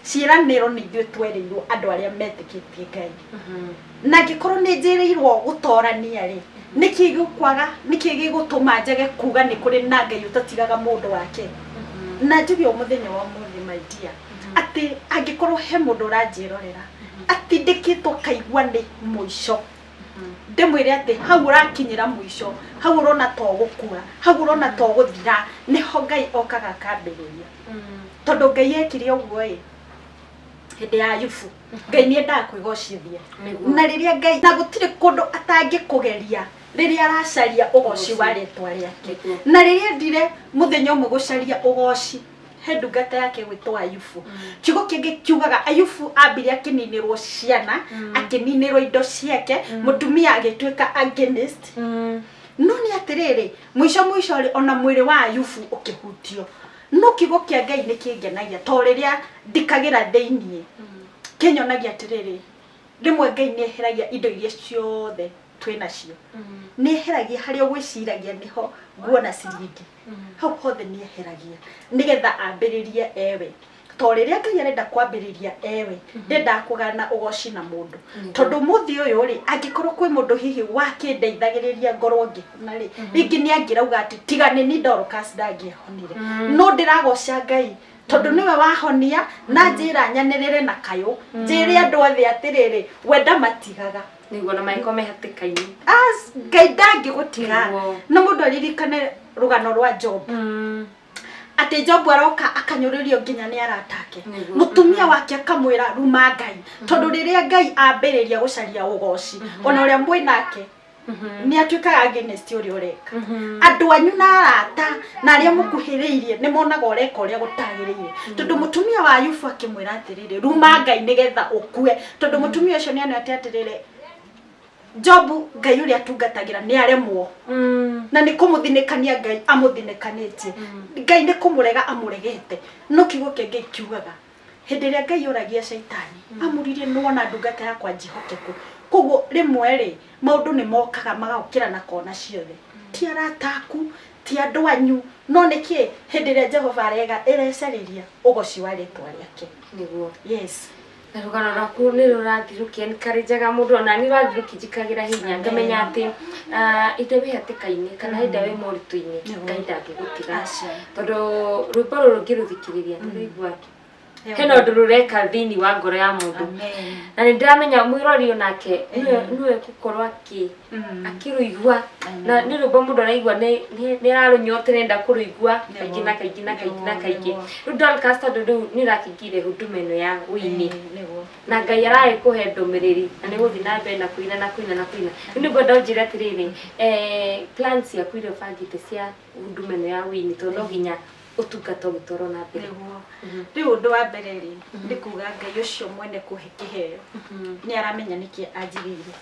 ciĩranĩro nĩ ithuĩ twerĩirwo, andũ arĩa metĩkĩtie Ngai. Na angĩkorwo nĩ njĩrĩirwo gũtorania rĩ, nĩkĩ gĩkwaga, nĩkĩ gĩgũtũma njage kuga nĩ kũrĩ na Ngai ũtatigaga mũndũ wake? Na njuge o mũthenya wa ũmũthĩ, my dear, atĩ angĩkorwo he mũndũ ũranjĩrorera atindĩkĩtwo kaigua nĩ mũico, Ndĩmwĩre atĩ hau ũrakinyĩra mũico, hau ũrona to gũkua, hau ũrona to gũthira, nĩho Ngai okaga akambĩrĩria. Tondũ Ngai ekire ũguo ĩ hĩndĩ ya Ayubu, Ngai nĩ endaga kwĩgocithia. Na rĩrĩa Ngai, na gũtirĩ kũndũ atangĩkũgeria rĩrĩa aracaria ũgoci wa rĩtwa rĩake. Na rĩrĩa endire mũthenya ũmwe gũcaria ũgoci he ndungata yake gwĩtwo Ayubu. Kiugo kĩngĩ kiugaga Ayubu ambire akĩninĩrwo ciana, akĩninĩrwo indo ciake, mũtumia agĩtuĩka against. No nĩ atĩrĩrĩ, mũico mũico rĩ, ona mwĩrĩ wa Ayubu ũkĩhutio. No kiugo kĩa Ngai nĩ kĩngenagia, to rĩrĩa ndikagĩra thĩiniĩ, kĩnyonagia atĩrĩrĩ, rĩmwe Ngai nĩ eheragia indo iria ciothe twĩ nacio. Nĩ eheragia harĩa ũgwĩciragia nĩho nguona ciringi. Hau hothe nĩ eheragia nĩgetha ambĩrĩrie ewe. To rĩrĩa Ngai arenda kwambĩrĩria ewe, ndendaga kũgana ũgoci na mũndũ. Tondũ mũthĩ ũyũ rĩ, angĩkorwo kwĩ mũndũ hihi wakĩndeithagĩrĩria ngorwo ngĩhona rĩ, rĩngĩ nĩ angĩrauga atĩ tiga nĩ ni Dorcas ndangĩahonire. No ndĩragoca Ngai tondũ nĩwe wahonia na njĩra nyanĩrĩre na kayũ, njĩre andũ othe atĩrĩrĩ, we ndamatigaga. Nĩguo na mangĩkorwo me hatĩka-inĩ. As Ngai ndangĩgũtiga. Na mũndũ aririkane rũgano rwa Job. Atĩ Job aroka akanyũrũrio nginya nĩ arata ake. Mũtumia wake akamwĩra ruma Ngai. Tondũ rĩrĩa Ngai ambĩrĩria gũcaria ũgoci, ona ũrĩa mwĩ nake nĩ atuĩkaga against ũrĩa ũreka. Andũ anyu na arata na arĩa mũkuhĩrĩirie nĩ monaga ũreka ũrĩa gũtagĩrĩire. Tondũ mũtumia wa Ayubu akĩmwĩra atĩrĩrĩ, ruma Ngai nĩgetha ũkue. Tondũ mũtumia ũcio nĩ onete atĩrĩrĩ, Jobu Ngai ũrĩa atungatagĩra nĩ aremwo. Na nĩ kũmũthinĩkania Ngai amũthinĩkanĩtie. Ngai nĩ kũmũrega amũregete. No kiugo kĩa Ngai kiugaga hĩndĩ ĩrĩa Ngai oragia Shaitani, amũririe nĩwona ndungata yakwa njĩhokeku. Koguo rĩmwe rĩ, maũndũ nĩ mokaga magagũkĩra na kona ciothe. Ti arata aku, ti andũ anyu, no nĩkĩ hĩndĩ ĩrĩa Jehova arega ĩrecarĩria ũgoci wa rĩtwa rĩake. Nĩguo. Yes. Na rũgano rwaku nĩ rũrathiĩ rũkĩ-encourage-aga mũndũ, ona niĩ rũrathiĩ rũkĩnjĩkagĩra hinya, ngamenya atĩ hĩndĩ ĩrĩa wĩ hatĩka-inĩ kana hĩndĩ ĩrĩa wĩ moritũ-inĩ, Ngai ndangĩgũtiga. Tondũ rwĩmbo rũrũ ngĩrũthikĩrĩria nĩ ndĩraigua hena ũndũ rũreka thĩinĩ wa ngoro ya mũndũ. Na nĩ ndĩramenya mwĩrori onake nĩwe gũkorwo akĩrũigua, na nĩ rwĩmbo mũndũ araigua nĩ ararũnyotera enda kũrũigua kaingĩ na kaingĩ na kaingĩ na kaingĩ. Rĩu Dorcas, tondũ rĩu nĩ ũrakĩingĩire huduma ĩno ya ũini, na Ngai aragĩkũhe ndũmĩrĩri na nĩ gũthiĩ na mbere na kũina na kũina na kũina, rĩu nĩ ngwenda ũnjĩre atĩrĩrĩ, plans ciaku iria ũbangĩte cia huduma ĩno ya ũini, tondũ no nginya ũtungata ũgĩtwarwo na mbere. Rĩu ũndũ wa mbere rĩ, nĩ kuga Ngai ũcio mwene kũhe kĩheo nĩ aramenya nĩkĩ anjigĩire.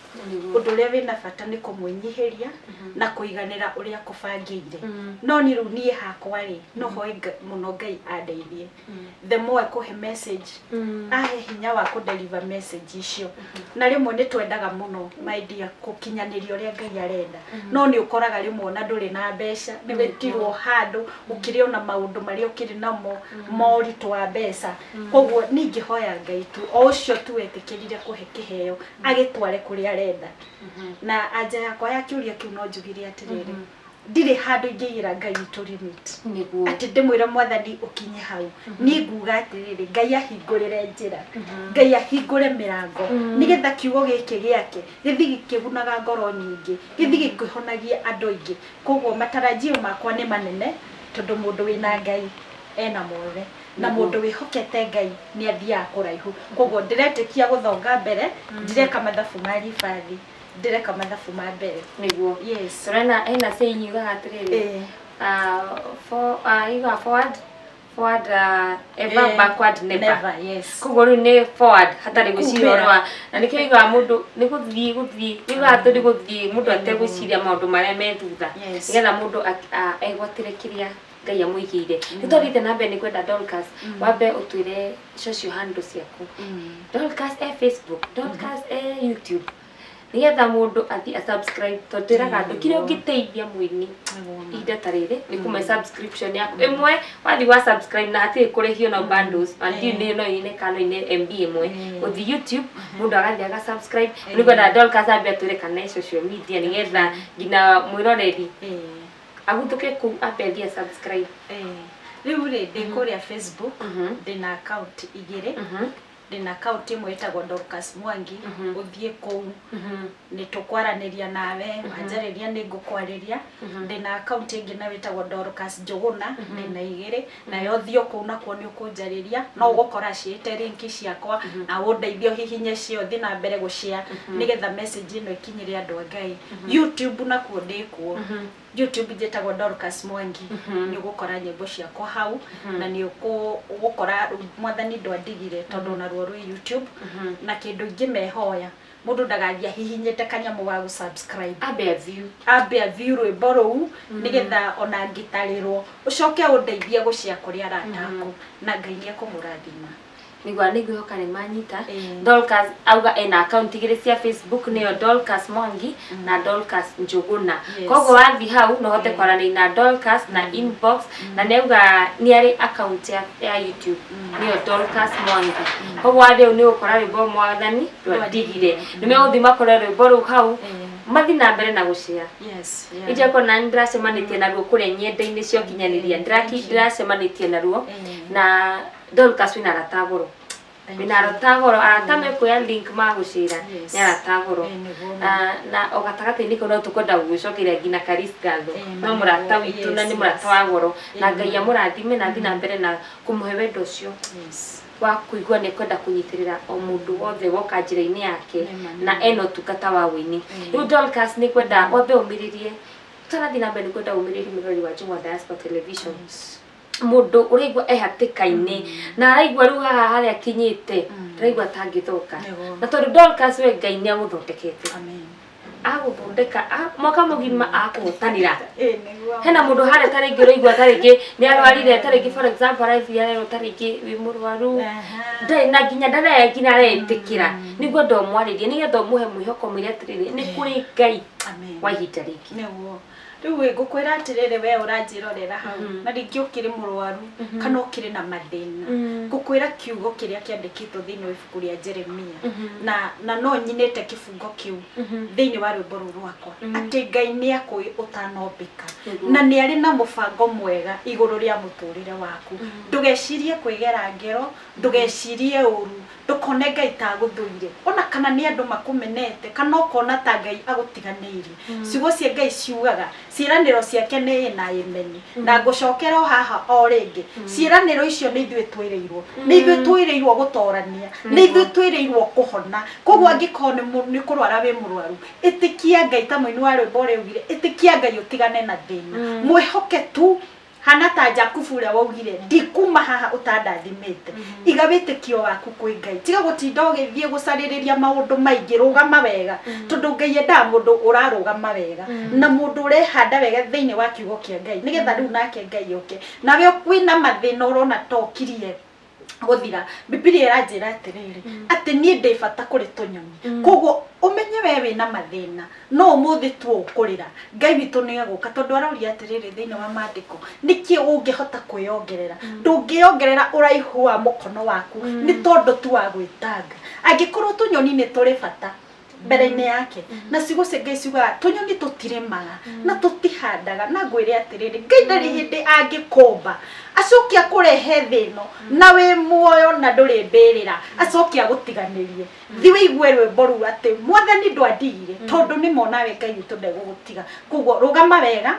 Ũndũ ũrĩa wĩna bata nĩ kũmwĩnyihĩria na kũiganĩra ũrĩa akũbangĩire. No niĩ rĩu niĩ hakwa rĩ, no hoe mũno Ngai andeithie. The more ekũhe message, ahe hinya wa kũ deliver message icio. Na rĩmwe nĩ twendaga mũno, my dear, gũkinyanĩria ũrĩa Ngai arenda. No nĩ ũkoraga rĩmwe ona ndũrĩ na mbeca, nĩ wĩtirwo handũ, ũkĩrĩ ona maũndũ marĩa ũkĩrĩ namo ma ũritũ wa mbeca. Koguo niĩ ingĩhoya Ngai tu, o ũcio tu wetĩkĩrire kũhe kĩheo, agĩtware kũrĩa arenda. Na anja yakwa ya kĩũria kĩu no njugire atĩrĩrĩ, ndirĩ handũ ingĩigĩra Ngai witũ limit. Atĩ ndĩmwĩre Mwathani ũkinye hau. Niĩ nguga atĩrĩrĩ, Ngai ahingũrĩre njĩra, Ngai ahingũre mĩrango, nĩgetha kiugo gĩkĩ gĩake gĩthiĩ gĩkĩgunaga ngoro nyingĩ, gĩthiĩ gĩkĩhonagia andũ aingĩ. Koguo matarajio makwa nĩ manene, tondũ mũndũ wĩna Ngai ena mothe, na mũndũ wĩhokete Ngai nĩ athiaga kũraihu. Koguo ndĩretĩkia gũthonga mbere, ndireka mathabu ma ribathi, ndĩreka mathabu ma mbere. Nĩguo. Yes. Tũrena hena saying yugaga atĩrĩrĩ, yugaga forward forward ever, backward never. Never, yes. Koguo rĩu nĩ forward hatarĩ gwĩciria Kumĩra. ũhoro wa, na nĩkĩo yugaga mũndũ nĩ gũthiĩ gũthiĩ, yugaga atĩ nĩ gũthiĩ mũndũ ategwĩciria maũndũ marĩa me thutha, nĩgetha mũndũ egwatĩre kĩrĩa Ngai amũigĩire. Nĩ twathiĩte na mbere, nĩ ngwenda Dorcas wambe ũtwĩre social handle ciaku. Dorcas e Facebook, Dorcas e YouTube, nĩgetha mũndũ athiĩ a subscribe, tondũ twĩraga andũ kĩrĩa ũngĩteithia mũini ihinda ta rĩrĩ nĩ kũmwe subscription yaku ĩmwe. Wathiĩ wa subscribe na hatirĩ kũrĩhio, no bundles, na ndiũĩ nĩ no ine kana no ine MB ĩmwe gũthiĩ YouTube, mũndũ agathiĩ aga subscribe. Nĩ ngwenda Dorcas ambe atwĩre kana e social media, nĩgetha nginya mwĩroreri aguthũke kũu ambe athiĩ a subscribe. Rĩu rĩ, ndĩ kũrĩa Facebook, ndĩna account igĩrĩ. Ndĩna account ĩmwe ĩtagwo Dorcas Mwangi, ũthiĩ kũu nĩ tũkwaranĩria nawe, wanjarĩria nĩ ngũkwarĩria. Ndĩna account ĩngĩ nayo ĩtagwo Dorcas Njũgũna, ndĩna igĩrĩ, nayo ũthiĩ kũu nakuo nĩ ũkũnjarĩria, no ũgũkora ciĩte link ciakwa na ũndeithie ũhihinye cio, ũthiĩ na mbere gũshare nĩgetha message ĩno ĩkinyĩre andũ a Ngai. YouTube nakuo ndĩkuo, YouTube njĩtagwo Dorcas Mwangi, nĩ ũgũkora nyĩmbo ciakwa hau na nĩ ũgũkora Mwathani Ndwandigire, tondũ naruo rwĩ YouTube. Na kĩndũ ingĩmehoya, mũndũ ndagathiĩ ahihinyĩte kanyamũ ga gũ-subscribe, ambe view, ambe view rwĩmbo rũu nĩgetha ona ngĩtarĩrwo ũcoke ũndeithie gũshare kũrĩ arata aku, na Ngai nĩ ekũmũrathima. Nĩguo nĩngwĩhoka nĩ manyita. Dorcas auga ena account igĩrĩ cia Facebook, nĩyo Dorcas Mwangi na Dorcas Njũgũna. Koguo wathiĩ hau no ũhote kwaranĩria na Dorcas na inbox, na nĩ auga nĩ arĩ account ya YouTube, nĩyo Dorcas Mwangi. Koguo wathiĩ hau nĩ ũgũkora rwĩmbo Mwathani Ndwandigire, nĩ megũthiĩ makore rwĩmbo rũu hau, mathiĩ na mbere na gũshare. Ijako na nĩndĩracemanĩtie naruo kũrĩa nyenda-inĩ cia ũkinyanĩria, ndĩracemanĩtie naruo. Na Dorcas, wĩna arata a goro, wĩna arata a goro, arata mekuoya link magũcĩra, nĩ arata a goro. Na o gatagatĩ-inĩ kau no tũkwenda gũgĩcokeria nginya Karis ngatho, no mũrata witũ na nĩ mũrata wa goro, na Ngai amũrathime na athiĩ na mbere na kũmũhe wendo ũcio wa kũigua nĩ kwenda kũnyitĩrĩra o mũndũ wothe woka njĩra-inĩ yake na ena ũtungata wa wũini. Rĩu Dorcas, nĩ kwenda wambe ũmĩrĩrie, tũtanathiĩ na mbere, nĩ kwenda ũmĩrĩrie mũrori wa Njũng'wa Diaspora Television, mũndũ ũraigua e hatĩka-inĩ na araigua rĩu haha harĩa akinyĩte ndaraigua atangĩthũka, na tondũ Dorcas, we Ngai nĩ agũthondekete, agũthondeka mwaka mũgima akũhotanĩra. Hena mũndũ harĩa tarĩngĩ ũraigua tarĩngĩ nĩ arwarire, tarĩngĩ for example arathiĩ arerwo tarĩngĩ wĩ mũrwaru, ndarĩ na nginya ndarĩa nginya aretĩkĩra, nĩguo ndomwarĩrie nĩgetha ũmũhe mwĩhoko, mwĩre atĩrĩrĩ, nĩ kũrĩ Ngai wa ihinda rĩngĩ. Nĩguo rĩu ĩ ngũkwĩra atĩrĩrĩ, we ũranjĩrorera hau na rĩngĩ ũkĩrĩ mũrwaru kana ũkĩrĩ na mathĩna, ngũkwĩra kiugo kĩrĩa kĩandĩkĩtwo thĩinĩ wa ibuku rĩa Jeremia, na no nyinĩte kĩbungo kĩu thĩinĩ wa rwĩmbo rũu rwakwa, atĩ Ngai nĩ akũĩ ũtanombĩka na nĩ arĩ na mũbango mwega igũrũ rĩa mũtũrĩre waku. Ndũgecirie kwĩgera ngero, ndũgecirie ũru, ndũkone Ngai ta agũthũire, ona kana nĩ andũ makũmenete, kana ũkona ta Ngai agũtiganĩirie. Ciugo cia Ngai ciugaga ciĩranĩro ciake nĩ ĩ na ĩmeni, na ngũcokera o haha o rĩngĩ, ciĩranĩro icio nĩ ithuĩ twĩrĩirwo, nĩ ithuĩ twĩrĩirwo gũtorania, nĩ ithuĩ twĩrĩirwo kũhona. Koguo angĩkorwo nĩ kũrwara wĩ mũrwaru, ĩtĩkia Ngai ta mũini wa rwĩmbo ũrĩa augire, ĩtĩkia Ngai ũtigane na thĩna, mwĩhoke tu, hana ta Jakubu ũrĩa waugire, ndikuma haha ũtandathimĩte. Iga wĩtĩkio waku kwĩ Ngai, tiga gũtinda ũgĩthiĩ gũcarĩrĩria maũndũ maingĩ, rũgama wega, tondũ Ngai endaga mũndũ ũrarũgama wega na mũndũ ũrehanda wega thĩinĩ wa kiugo kĩa Ngai, nĩgetha rĩu nake Ngai oke. Nawe wĩna mathĩna ũrona ta ũkirie gũthira, Bibilia ĩranjĩra atĩrĩrĩ, atĩ niĩ ndĩ bata kũrĩ tũnyoni. Koguo ũmenye we wĩna mathĩna, no ũmũthĩ tu ũkũrĩra, Ngai witũ nĩ egũka, tondũ aroria atĩrĩrĩ thĩinĩ wa maandĩko, nĩkĩ ũngĩhota kwĩyongerera? Ndũngĩyongerera ũraihu wa mũkono waku nĩ tondũ tu wa gwĩtanga. Angĩkorwo tũnyoni nĩ tũrĩ bata mbere-inĩ yake, na ciugo cia Ngai ciugaga tũnyoni tũtirĩmaga na tũtihandaga, na ngwĩre atĩrĩrĩ, Ngai ndarĩ hĩndĩ angĩkũmba acoke akũrehe thĩ ĩno na wĩ muoyo na ndũrĩ mbĩrĩra acoke agũtiganĩrie. Thi wĩigue rwĩmbo rũu atĩ Mwathani Ndwandigire, tondũ nĩ monawe Ngai witũ ndegũgũtiga. Koguo rũgama wega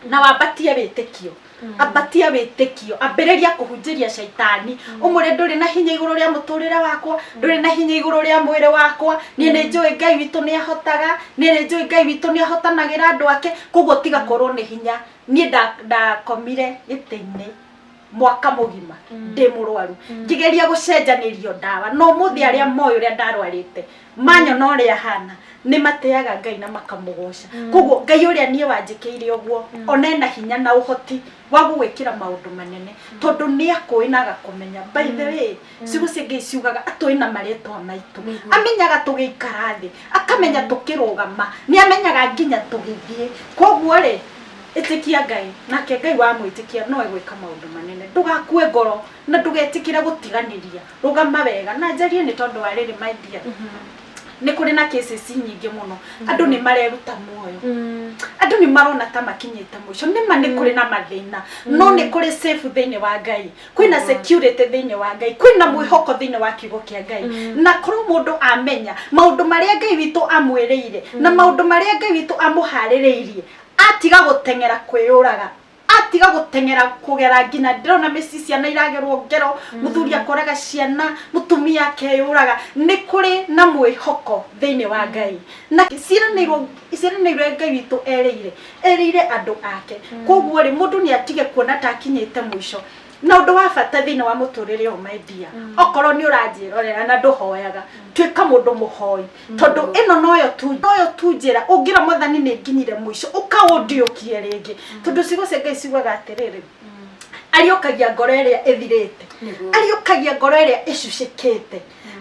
na wambatie wĩtĩkio, ambatia wĩtĩkio, ambĩrĩria kũhunjĩria caitani, ũmwĩre ndũrĩ na hinya igũrũ rĩa mũtũrĩre wakwa, ndũrĩ na hinya igũrũ rĩa mwĩrĩ wakwa, niĩ nĩ njũĩ Ngai witũ nĩ ahotaga, niĩ nĩ njũĩ Ngai witũ nĩ ahotanagĩra andũ ake. Koguo tiga kũrwo nĩ hinya. Niĩ ndakomire gĩtĩ-inĩ mwaka mũgima ndĩ mũrwaru, ngĩgeria gũcenjanĩrio ndawa, no ũmũthĩ arĩa moĩ ũrĩa ndarwarĩte manyona ũrĩa hana nĩ mateaga Ngai na makamũgoca. Koguo Ngai ũrĩa niĩ wanjĩkĩire ũguo, ona ena hinya na ũhoti wa gũgwĩkĩra maũndũ manene, tondũ nĩ akũĩ na agakũmenya. By the way, ciugo cia Ngai ciugaga atũĩ na marĩtwa maitũ, amenyaga tũgĩikara thĩ, akamenya tũkĩrũgama, nĩ amenyaga nginya tũgĩthiĩ. Koguo rĩ, ĩtĩkia Ngai, nake Ngai wamwĩtĩkia no egwĩka maũndũ manene. Ndũgakue ngoro na ndũgetĩkĩre gũtiganĩria, rũgama wega. Na njarie nĩ tondũ wa rĩrĩ, my dear, Nĩ kũrĩ na cases nyingĩ mũno, andũ nĩ mareruta muoyo, andũ nĩ marona ta makinyĩte mũico. Nĩma nĩ kũrĩ na mathĩna, no nĩ kũrĩ safe thĩinĩ wa Ngai, kwĩna security thĩinĩ wa Ngai, kwĩna mwĩhoko thĩinĩ wa kiugo kĩa Ngai. Na korwo mũndũ amenya maũndũ marĩa Ngai witũ amwĩrĩire na maũndũ marĩa Ngai witũ amũharĩrĩirie, atiga gũteng'era kwĩyũraga, atiga gũteng'era kũgera nginya ndĩrona mĩciĩ ciana iragerwo ngero, mũthuri akoraga ciana, mũtumia akeyũraga. Nĩ kũrĩ na mwĩhoko thĩinĩ wa Ngai na ciĩranĩirwo ciĩranĩirwo Ngai witũ erĩire andũ ake. Koguo rĩ, mũndũ nĩ atige kuona ta akinyĩte mũico. Na ũndũ wa bata thĩinĩ wa mũtũrĩre ũyũ, my dear, okorwo nĩ ũranjĩrorera na ndũhoyaga, tuĩka mũndũ mũhoi, tondũ ĩno noyo tu njĩra ũngĩra Mwathani, nĩ nginyire mũico, ũkaũndiũkie rĩngĩ, tondũ ciugo cia Ngai ciugaga atĩrĩrĩ, ariũkagia ngoro ĩrĩa ĩthirĩte, ariũkagia ngoro ĩrĩa ĩcucĩkĩte,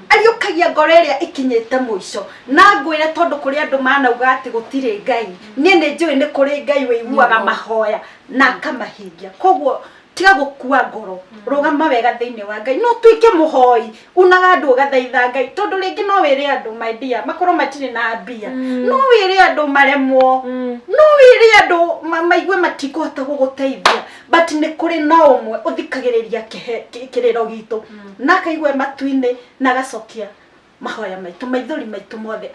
ariũkagia ngoro ĩrĩa ĩkinyĩte mũico. Na ngwĩre, tondũ kũrĩ andũ manauga atĩ gũtirĩ Ngai, niĩ nĩ njũĩ nĩ kũrĩ Ngai wĩiguaga mahoya na akamahingia. Koguo tiga gũkua ngoro, rũgama wega thĩinĩ wa Ngai, no tuĩke mũhoi, unaga andũ, ũgathaitha Ngai, tondũ rĩngĩ no wĩre andũ, my dear, makorwo matirĩ na mbia, no wĩre andũ maremwo, no wĩre andũ maigue matikũhota gũgũteithia, but nĩ kũrĩ na ũmwe ũthikagĩrĩria kĩrĩro gitũ na akaigua matu-inĩ na agacokia mahoya maitũ, maithori maitũ mothe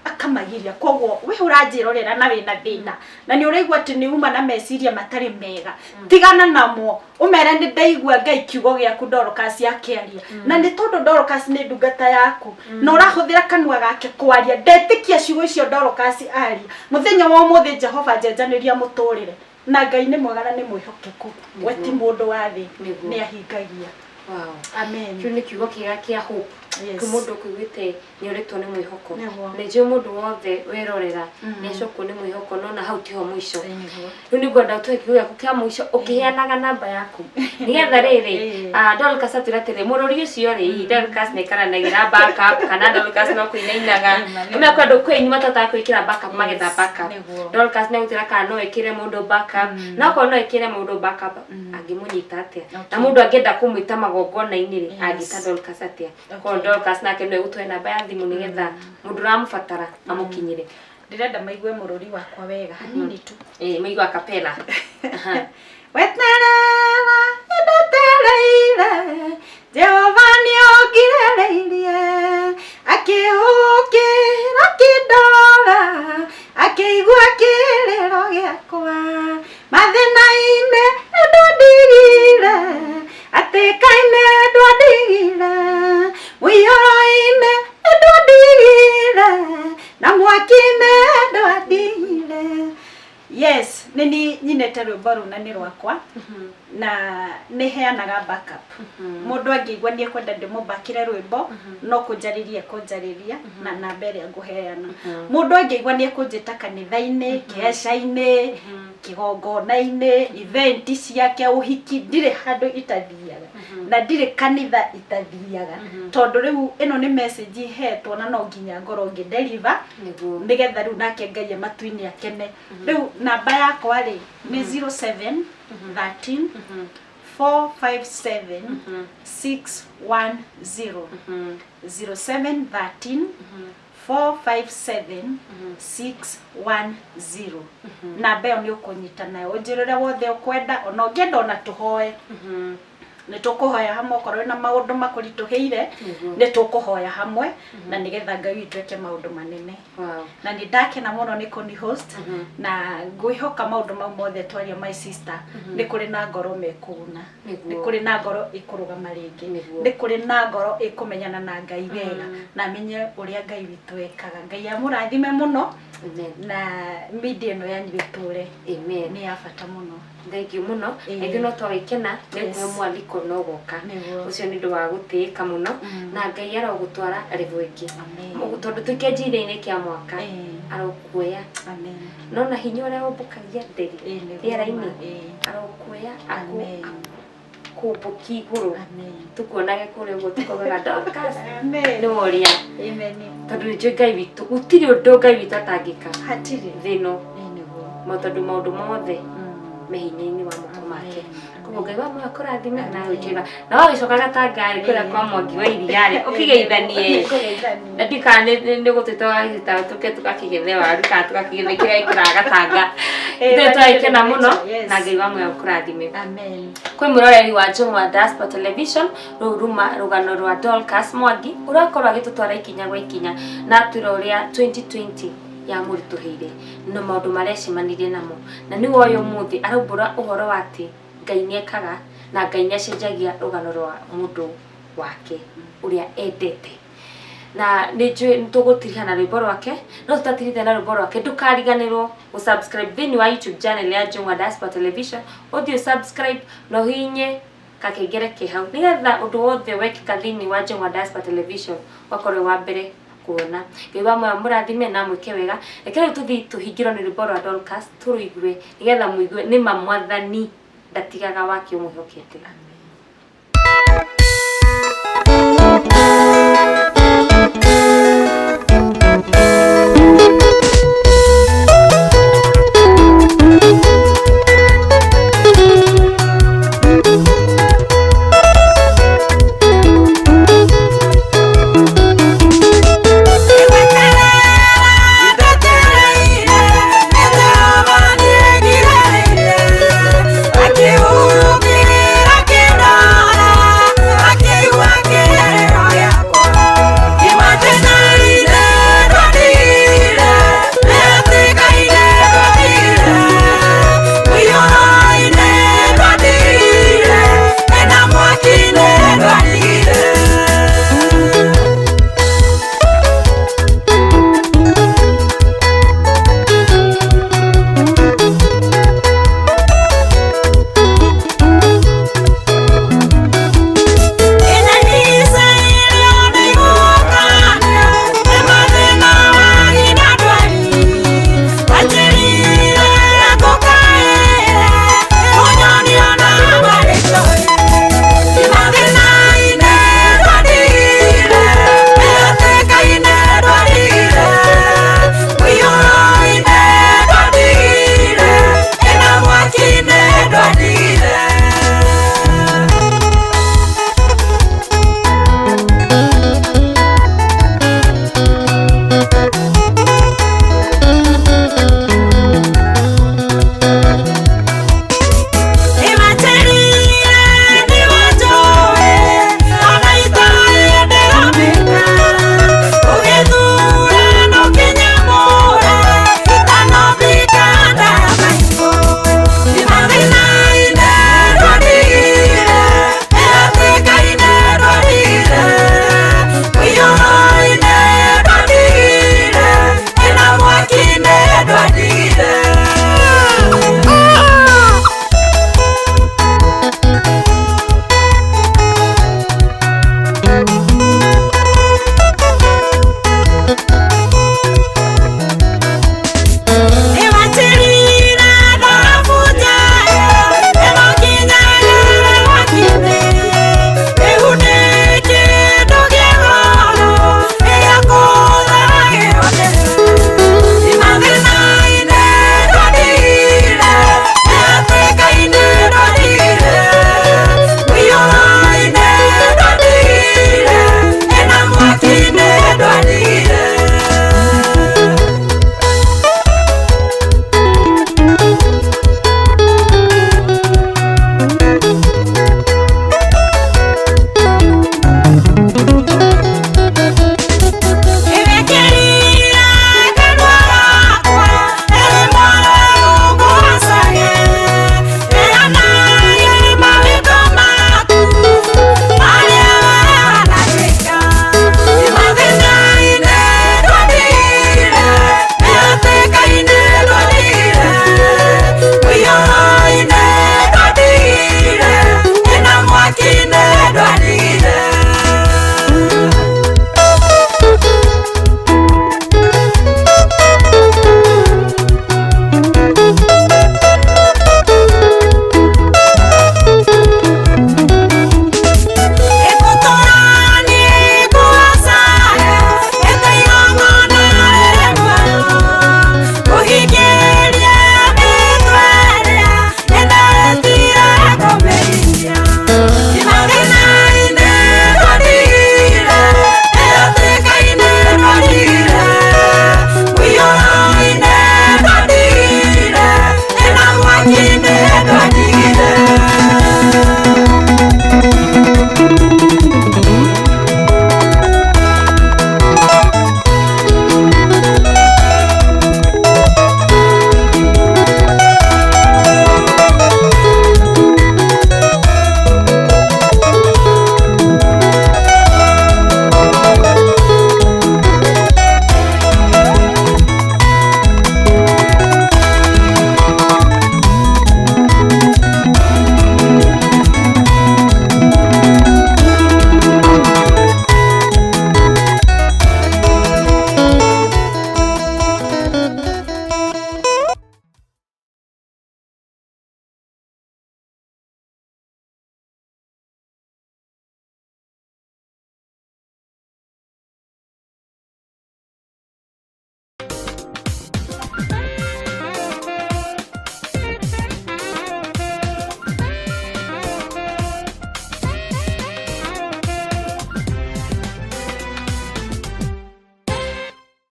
akamagiria. Koguo we ũranjĩrorera na wĩna thĩna na nĩ ũraigua atĩ nĩ uma na meciria matarĩ mega, tigana namo, ũmere nĩ ndaigua Ngai kiugo gĩaku Dorcas akĩaria, na nĩ tondũ Dorcas nĩ ndungata yaku na ũrahũthĩra kanua gake kwaria, ndetĩkia ciugo icio Dorcas aria mũthenya wa ũmũthĩ. Jehova njenjanĩria mũtũrĩre, na Ngai nĩ mwega na nĩ mwĩhokeku, we ti mũndũ wa thĩ, nĩ ahingagia. Amen. Kĩu nĩ kiugo kĩega kĩa hope. Kwĩ mũndũ ũkũiguĩte nĩ ũrĩtwo nĩ mwĩhoko. Na njũĩ mũndũ wothe werorera nĩ acokwo nĩ mwĩhoko, no na hau tiho mũico. Rĩu nĩ ngwenda ũtũhe kiugo gĩaku kĩa mũico ũkĩheanaga namba yaku, nĩgetha rĩrĩ Dorcas atwĩra atĩrĩ, mũrũri ũcio rĩ, Dorcas nĩ ĩkaranagĩra backup kana Dorcas no kũinainaga. Ũmenya kwĩ andũ, kwĩ inyuĩ matahotaga kwĩkĩra backup, magetha backup. Dorcas nĩ agũtwĩra kana no ĩkĩre mũndũ backup, na okorwo no ĩkĩre mũndũ backup, angĩmũnyita atĩa? Na mũndũ angĩenda kũmwĩta magongona-inĩ rĩ, angĩta Dorcas atĩa? Koguo Dorcas nake no egũtũhe namba ya thimũ nĩgetha mũndũ ũramũbatara amũkinyĩre. Ndĩrenda maigue mũrũri wakwa wega hanini tu. Ĩĩ, maigua kapela. Weterera nĩndetereire, Jehova nĩongirĩrĩirie, akĩũkĩra kĩndora, akĩigua kĩrĩro gĩakwa. Mathĩna-inĩ nĩndondigire, atĩka-inĩ ndwandigire, mũiyũro-inĩ nĩndwandigire, na mwaki-inĩ ndwandigire. Yes, nĩ ni nyinĩte rwĩmbo rũu na nĩ rwakwa, na nĩ heanaga backup. Mũndũ angĩigua nĩ ekwenda ndĩmũbakĩre rwĩmbo, no kũnjarĩria ekũnjarĩria na namba ĩrĩa ngũheana. Mũndũ angĩigua nĩ ekũnjĩta kanitha-inĩ, kĩeca-inĩ, kĩgongona-inĩ, event ciake, ũhiki, ndirĩ handũ itathiaga na ndirĩ kanitha itathiaga, tondũ rĩu ĩno nĩ message ihetwo na no nginya ngorwo ngĩ-deliver, nĩgetha rĩu nake Ngai e matu-inĩ akene. Rĩu namba yakwa rĩ nĩ 07 13 457 610, 07 13 457 610. Namba ĩyo nĩ ũkũnyita nayo, ũnjĩre ũrĩa wothe ũkwenda, ona ũngĩenda ona tũhoe, nĩ tũkũhoya hamwe. Okorwo wĩna maũndũ makũritũhĩire, nĩ tũkũhoya hamwe na nĩgetha Ngai witũ eke maũndũ manene. Na nĩ ndakena mũno nĩ kũni host, na ngwĩhoka maũndũ mau mothe twaria, my sister, nĩ kũrĩ na ngoro mekũguna, nĩ kũrĩ na ngoro ĩkũrũgama rĩngĩ, nĩ kũrĩ na ngoro ĩkũmenyana na Ngai wega na amenye ũrĩa Ngai witũ ekaga. Ngai amũrathime mũno. Amen. Na media ĩno yanyu ĩtũre. Amen. Nĩ ya bata mũno. Thank you mũno. Ithuĩ no twagĩkena nĩ kũhe mwaliko no goka. Ũcio nĩ ũndũ wa gũtĩĩka mũno, na Ngai arogũtwara level ĩngĩ. Amen. Tondũ twĩ kĩanjĩrĩria-inĩ kĩa mwaka, arokuoya. Amen. Nona hinya ũrĩa ũmbũkagia nderi rĩera-inĩ, arokuoya Amen. kũmbũki igũrũ. Amen. Tukuonage kũrĩa ũguo, tukaugaga Dorcas Amen. nĩ woria, Amen. tondũ nĩ njũĩ Ngai witũ, gũtirĩ ũndũ Ngai witũ atangĩka Hatirĩ. thĩ ĩno. Nĩguo. Tondũ maũndũ mothe me hinya-inĩ wa moko make. Amen. Koguo Ngai Ngai wa muoyo akũrathime na gwĩkĩra na wagĩcoka gatanga rĩ kũrĩa kwa Mwangi wa iria rĩ ũkĩgeithanie. Kũgeithania. Na ndikana nĩ gũtwĩta wagĩta tũke tũgakĩgethe waru kana tũgakĩgethe kĩrĩa gĩkũraga gatanga. Ithuĩ twagĩkena mũno na Ngai wa muoyo akũrathime. Amen. Kwĩ mwĩroreri wa Njũng'wa Diaspora Television, rũu ruma rũgano rwa Dorcas Mwangi ũrakorwo agĩtũtwara ikinya gwa ikinya na atwĩra ũrĩa 2020 yamũritũhĩire na maũndũ marĩa acemanirie namo, na nĩwe ũyũ ũmũthĩ araumbũra ũhoro wa atĩ Ngai nĩekaga na Ngai nĩacenjagia rũgano rwa mũndũ wake ũrĩa endete. Na nĩ njũĩ nĩtũgũtiriha na rwĩmbo rwake, no tũtatirihĩte na rwĩmbo rwake ndũkariganĩrwo gũ-subscribe thĩinĩ wa YouTube channel ya Njũng'wa Diaspora Television, ũthiĩ ũ-subscribe na ũhihinye gakengere ke hau nĩgetha ũndũ wothe wekĩka thĩinĩ wa Njũng'wa Diaspora Television ũgakorwo wĩ wa mbere kuona. Ngai wa muoyo amũrathime na amwĩke wega. Reke rĩu tũthiĩ tũhingĩrwo nĩ rwĩmbo rwa Dorcas tũrũigue nĩgetha mũigue nĩma Mwathani ndatigaga wake ũmwĩhokete.